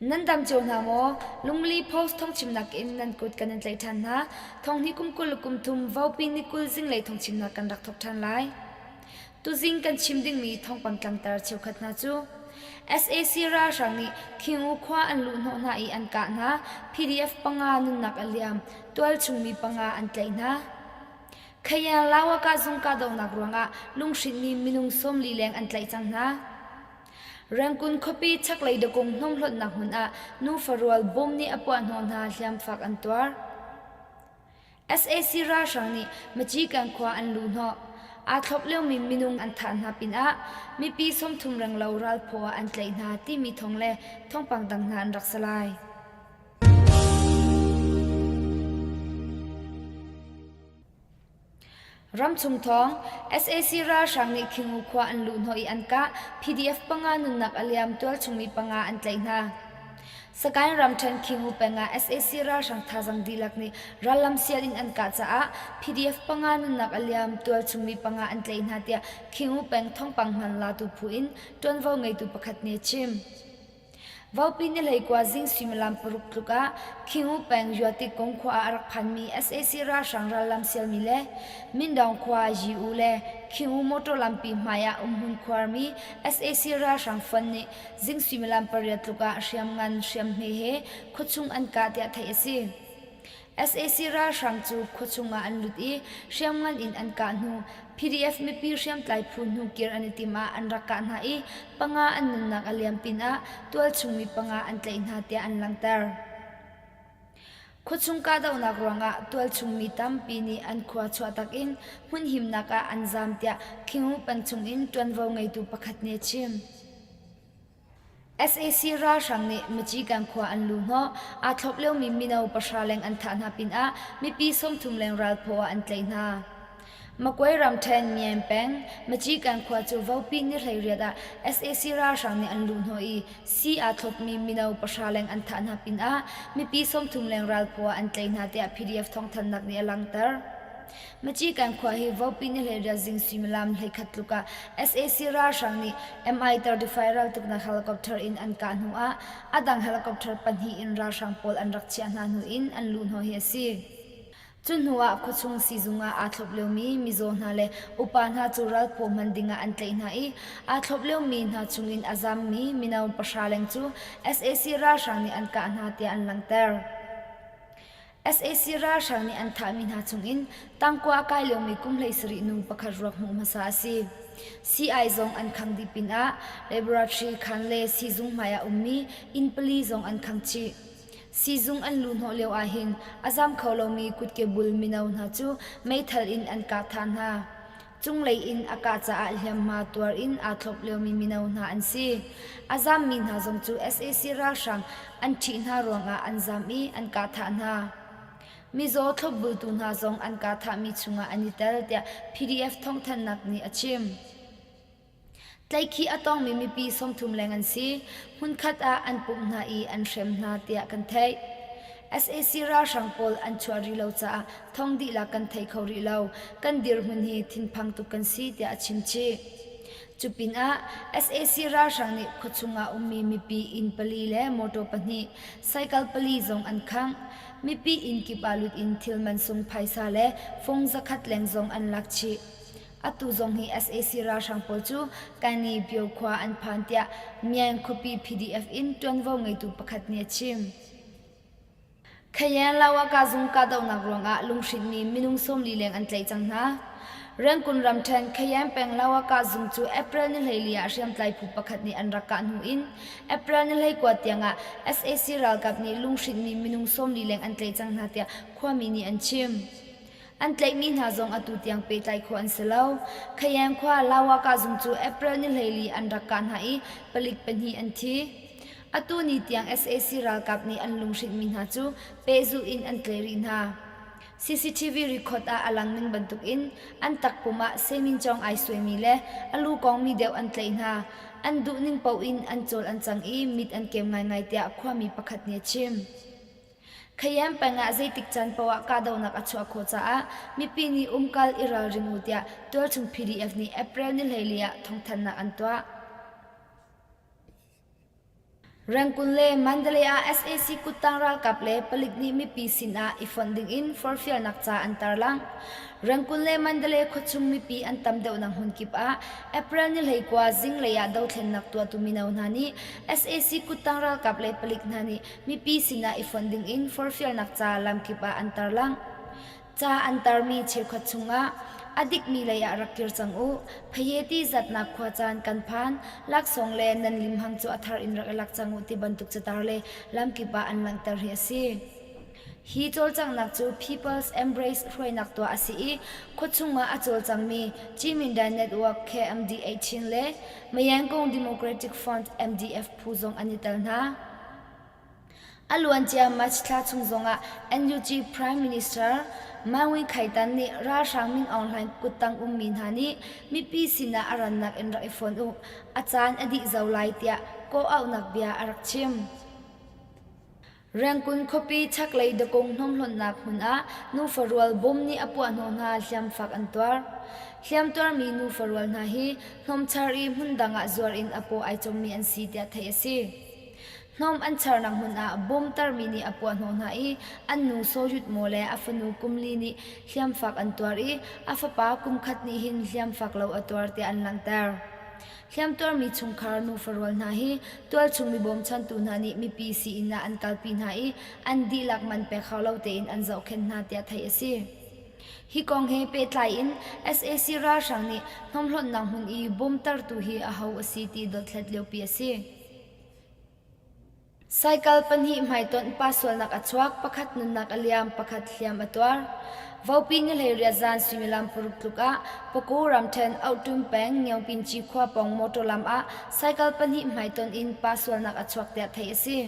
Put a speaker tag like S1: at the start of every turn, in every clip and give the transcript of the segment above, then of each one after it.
S1: Nan dam cio hna maw? Lungli Post thawngchimnak in nan kut kan in tlaih ṭhan hna. Thonghnih kum 20 le kum thum Vaupi ni 20 zinglei thawngchimnak kan rak thawk ṭhan lai. Tuzing kan chim dingmi thawngpang tlangtar cheukhat hna cu sac ralhrang nih Khingu khua an luhhnawh hna i an kah hna, PDF panga nunnak a liam, tualchung mi panga an tlaih hna. Khayan Lawaka zung kahdohnak ruangah lunghrinhmi minung 40 leng an tlaih cang hna. Rangoon khuapi chaklei dawkung hnawmhlonhnak hmun ah nufa rual bom nih a puahhnawh hna hliamfak an tuar. Sac ralhrang nih Macikan khua an luhhnawh. Aa thlop liomi minung an thah hna pinah mipi 30 renglo ralphaw ah an tlaih hna timi thawng le thawngpang dang hna an rak si lai. Ramchung thawng, sac ralhrang nih Khingu khua an luhhnawh i an kah, PDF panga nunnak a liam, tualchung mi panga an tlaih hna. Sagaing ramṭhen Khingu peng ah sac ralhrang thazaang dihlak nih rallam sial in an kah caah PDF panga nunnak a liam, tualchung mi panga an tlaih hna tiah Khingu peng thawngpang hman latu phu in ṭuanvo ngeitu pakhat nih a chim. Vaupi ni hleikua zing suimilam paruk tluk ah Khingu peng Yuatikung khua ah a rak phanmi sac ralhrang rallam sialmi le Mindawng khua Yi-U le Khingu motor lampi hmai ah umhmun khuarmi sac ralhrang fund nih zing suimilam pariat tluk ah hriamngan hriamhme he khuachung an kah tiah theih a si. Sac ralhrang cu khuachung ah an lut i hriamngan in an kah hnu PDF mipi hriamtlai phu hnu kir an i tim ah an rak kah hna i panga an nunnak a liam pinah tualchung mi panga an tlaih hna tiah an langhter. Khuachung kahdohnak ruangah tualchung mi tampi nih an khua chuahtak in hmunhimnak ah an zaam tiah Khingu peng chungin ṭuanvo ngeitu pakhat nih a chim. Sac ralhrang nih Macikan khua an luhhnawh. Aa thlop liomi mino pahra leng an thah hna pinah mipi 30 leng ralphaw ah an tlaih hna. Magway ramṭhen Myan peng Macikan khua cu Vopi ni 18 ah sac ralhrang nih an luhhnawh i sii aa thlopmi mino pahra leng an thah hna pinah mipi 30 leng ralphaw ah an tlaih hna tiah PDF thawngthanhnak nih a langhter. Macikan khua hi Vopi ni 18 zing suimilam 11 tluk ah sac ralhrang nih Mi-35 raltuknak helicopter in an kah hnu ah a dang helicopter pahnih in ralhrang pawl an rak chiah hna hnu in an luhhnawh hi a si. Cu hnu ah khuachung siizung ah aa thlop liomi mizaw hna le upa hna cu ralphaw hman ding ah an tlaih hna i aa thlop liomi hna chungin a zammi mino pahra leng cu sac ralhrang nih an kah hna tiah an langhter. Sac ralhrang nih an thahmi hna chungin tangkua a kai liomi kum 17 nu pakhat ruak hmuh hmasa a si. Sii-ai zong an khang dih pinah laboratory khaan le siizung hmai ah ummi inn pali zong an khang chih. Siizung an luhhnawh lio ahhin a zam kho lomi kutke bul mino hna cu meithal in an kah thah hna. Cunglei in a kah caah hliamhma tuar in aa thlop liomi mino hna an si. A zammi hna zong cu sac ralhrang an ṭhih hna ruangah an zam i an kah thah hna. Mizaw thlopbultu hna zong an kah thahmi chungah an i tel tiah PDF thawngthanhnak nih a chim. Tlaihkhih a tongmi mipi 30 leng an si. Hmunkhat ah an pumh hna i an hrem hna tiah kan theih. Sac ralhrang pawl an chuah rih lo caah thong dihlak kan thei kho rih lo. Kan dirhmun hi thinphang tuk kan si tiah a chim chih. Cu pinah sac ralhrang nih khuachung ah ummi mipi inn pali le motor pahnih, cycle pali zong an khangh. Mipi inn kip ah lut in thil mansung phaisa le fung zakhat leng zong an lak chih. Atu zong hi sac ralhrang pawl cu Kani Pyo khua an phan tiah Myaing khuapi PDF in ṭuanvo ngeitu pakhat nih a chim. Khayan Lawaka zung kahdohnak ruangah lunghrinhmi minung 40 leng an tlaih cang hna. Rangoon ramṭhen Khayan peng Lawaka zung cu April ni 14 ah hriamtlai phu pakhat nih an rak kah hnu in April ni 19 tiangah sac ralkap nih lunghrinhmi minung 40 leng an tlaih cang hna tiah khuami nih an chim. An tlaihmi hna zong atu tiang pehtlai khawh an si lo. Khayang khua Lawaka zung cu April ni 14 an rak kah hna i palik pahnih an thi. Atu ni tiang sac ralkap nih an lunghrinhmi hna cu pehzulh in an tlai rih hna. CCTV record ah a lang ning bantukin an takpum ah semincawng ai suaimi le a lu kongmi deuh an tlaih hna. An duh ning paoh in an cawl an cang i mit an kem ngaingai tiah khuami pakhat nih a chim. Khayan peng ah zeitik caan paoh ah kahdohnak a chuah khawh caah mipi nih umkal i ralring u tiah tualchung PDF nih April ni 14 ah thawngthanhnak an tuah. Rangoon le Mandalay ah sac kuttang ralkap le palik nih mipi sin ah i fonh ding in forhfialnak ca an tarlangh. Rangoon le Mandalay khuachung mipi an tam deuhnak hmun kip ah April ni 19 zinglei ah dothlennak tuahtu mino hna nih sac kuttang ralkap le palik hna nih mipi sin ah i fonh ding in forhfialnak ca lamkip ah an tarlangh. Ca an tarmi cheukhat chungah a dikmi lei ah rak kir cang u. Phayeti zatnak khua caan kan phan. Laksawng le nan limhang cu a thar in rak i lak cang u ti bantuk catar le lamkip ah an langhter hi a si. Hi cawlcanghnak cu People's Embrace hruainak tuah a si i khuachung ah a cawlcangmi Cimindai Network KMDA Chin le Mayangkung Democratic Front MDF phu zong an i tel hna. A luancia March thla chung zongah NUG Prime Minister Mahn Win Khaing Tan nih ralhrang Min Aung Hlaing kuttang ummi hna nih mipi sinah a rannak in rak i fon u, a caan a dih zau lai tiah kawhauhnak bia a rak chim. Rangoon khuapi chaklei Dakung hnawmhlonhnak hmun ah nufa rual bom nih a puahhnawh hna hliamfak an tuar. Hliamtuarmi nufa rual hna hi hnawmchar i hmundang ah zuar in a paw ai cawmmi an si tiah theih a si. Hnawm an charnak hmun ah bom tarmi nih a puahhnawh hna i an nu Saw Yut Maw le a fanu kum li nih hliamfak an tuar i a fapa kum khat nih hin hliamfak lo a tuar tiah an langhter. Hliamtuarmi chungkhar nufa rual hna hi tualchung mi bawmchantu hna nih mipi sii-inn ah an kalpi hna i an dihlak man pek hau lo tein an zohkhenh hna tiah theih a si. Hi kong he pehtlai in sac ralhrang nih hnawmhlonhnak hmun i bom tartu hi aho a si ti dothlat liopi a si. Saikal pahnih hmaitonh pa sualnak a chuak, pakhat nunnak a liam, pakhat hliam a tuar. Vopi ni 18 zan suimilam paruk tluk ah Paku ramṭhen Auhtum peng Ngiaungpinci khua pawng motor lam ah saikal pahnih hmaitonh in pa sualnak a chuak tiah theih a si.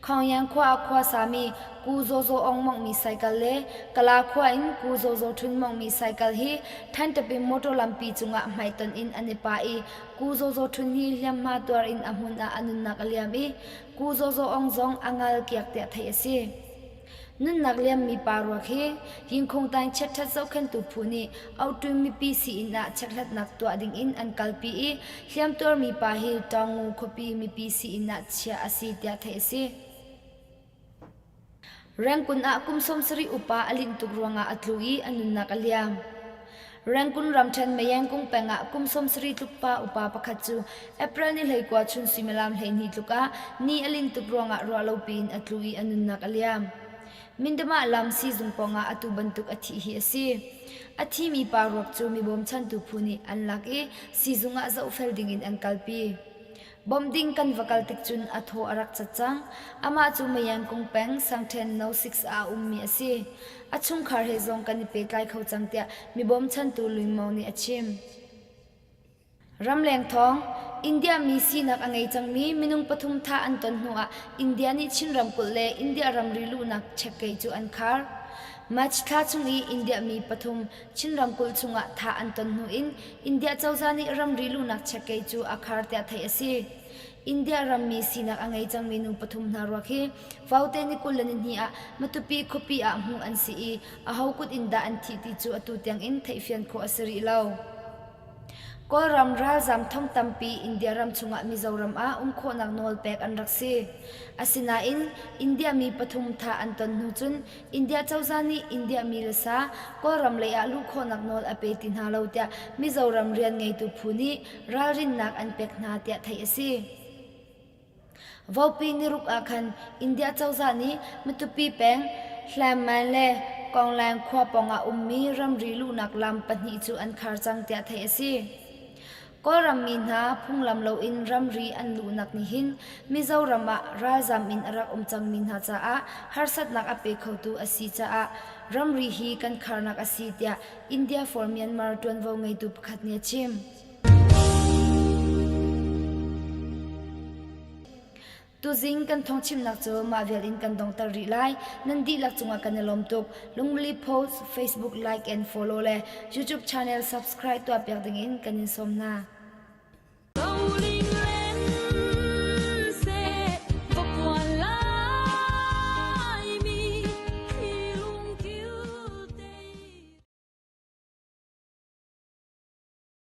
S1: Khongyang khua ah khua sami Ku Zaw Zaw Aung mawnghmi saikal le Kala khua in Ku Zaw Zaw Htun mawnghmi saikal hi Ṭhantapin motor lampi cungah hmaitonh in an i pah i Ku Zaw Zaw Htun hi hliamhma tuar in a hmun ah a nunnak a liam i Ku Zaw Zaw Aung zong a ngal kiak tiah theih a si. Nunnak liammi pa ruak hi Yingkhung Taing chiatṭhat zohkhenhtu phu nih Auhṭun mipi sii-inn ah chekhlatnak tuah dingin an kalpi i hliamtuarmi pa hi Taungngu khuapi mipi sii-inn ah chiah a si tiah theih a si. Rangoon ah kum 70 upa a linh tuk ruangah a tlu i a nunnak a liam. Rangoon ramṭhen Mayangkung peng ah kum 70 tluk pa upa pakhat cu April ni 19 chun suimilam 12 tluk ah ni a linh tuk ruangah ruahlopi in a tlu i a nunnak a liam. Mindamah lam siizung pawngah atu bantuk a thih hi a si. A thimi pa ruak cu mi bawmchantu phu nih an lak i siizung ah zohfel dingin an kalpi. Bawmh ding kan va kal tik cun a thaw a rak cat cang. Amah cu Mayangkung peng Sangṭhen No. 6 ah a ummi a si. A chungkhar he zong kan i pehtlai kho cang tiah mi bawmchantu Luing Maung nih a chim. Ramleng thawng, India mi sinak a ngei cangmi minung pathum thah an ton hnuah India nih Chin ramkulh le India ramri luhnak checkgate cu an khar. March thla chung i India mi pathum Chin ramkulh chungah thah an ton hnu in India cozah nih ramri luhnak checkgate cu a khar tiah theih a si. India rammi sinak a ngei cangmi nu pathum hna ruak hi Vaute ni 22 ah Matupi khuapi ah hmuh an si i aho kut in dah an thih ti cu atu tiang in theihfian khawh a si rih lo. Kawlram ralzam thong tampi India ram chungah Mizoram ah um khawhnak nawl pek an rak si. Asinain India mi pathum thah an ton hnu cun India cozah nih India mi le sa Kawlram lei ah luh khawhnak nawl a pe ti hna lo tiah Mizoram rian ngeitu phu nih ralrinnak an pek hna tiah theih a si. Vopi niruk ah khan India cozah nih Matupi peng Hlamman le Konglang khua pawngah ummi ramri luhnak lam pahnih cu an khar cang tiah theih a si. Kawlram mi hna phunglam loin ramri an luhnak nih hin Mizoram ah ralzam in a rak um cangmi hna caah harsatnak a pe khotu a si caah ramri hi kan kharnak a si tiah India for Myanmar ṭuanvo ngeitu pakhat nih a chim. Tuzing kan thawngchimnak cu mah vial in kan dongter rih lai. Nan dihlak cungah kan i lawm tuk. Lungmili post, Facebook like and follow le YouTube channel subscribe tuahpiak dingin kan in sawm hna.